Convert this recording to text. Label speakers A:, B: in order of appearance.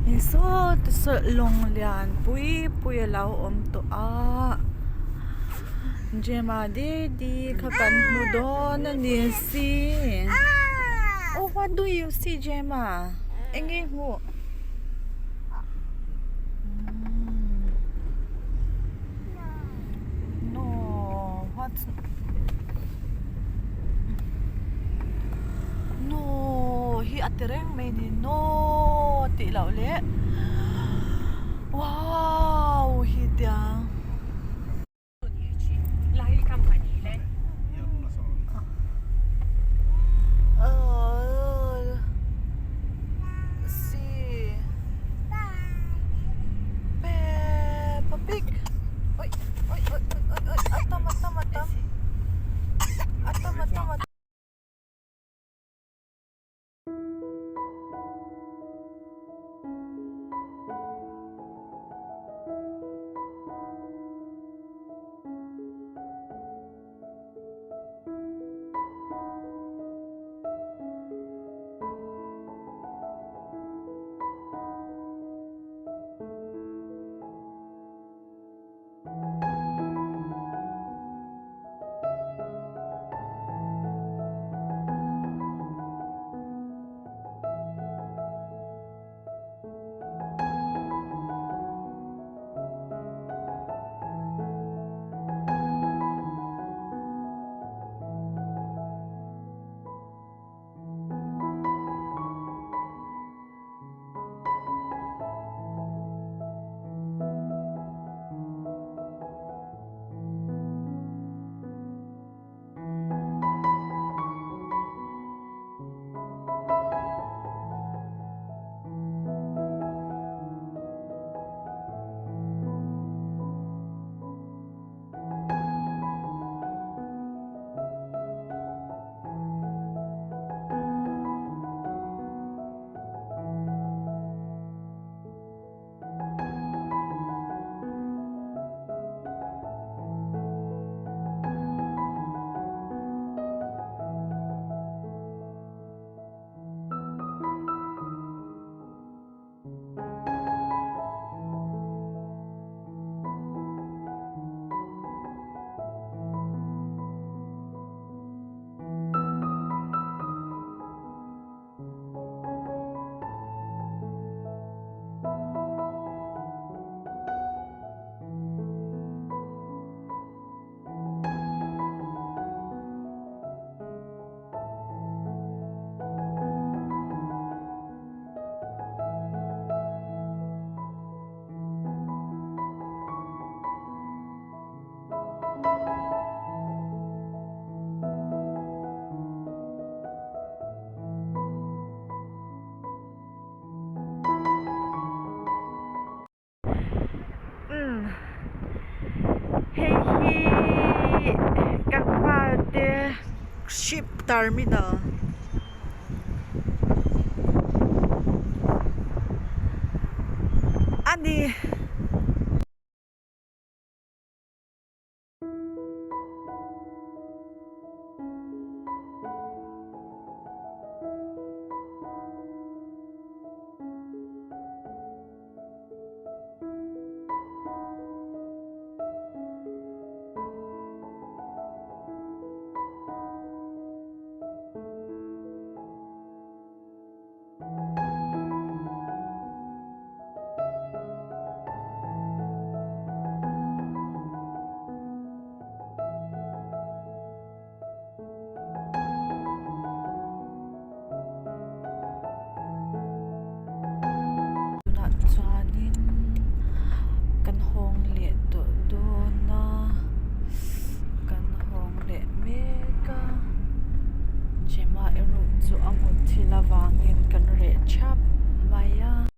A: Hei sawti saw lawng lian pui pui a lo awm tawh a Gemma daddy kha kan hmu dawn a ni si oh what do you see Gemma eng nge i hmuh. No what No hi a ti reng mai ni no tih loh leh wow hi tia. Peppa Pig. Oi, oi, oi, oi, oi, a tam, a tam, a tam. A tam, a tam, a tam. Umm hei hi kan pa te ship terminal a ni. Tunah chuanin kan hawng leh tawh dawn a kan hawng leh mek a Gemma erawh chu a mut thil avangin kan reh thap mai a.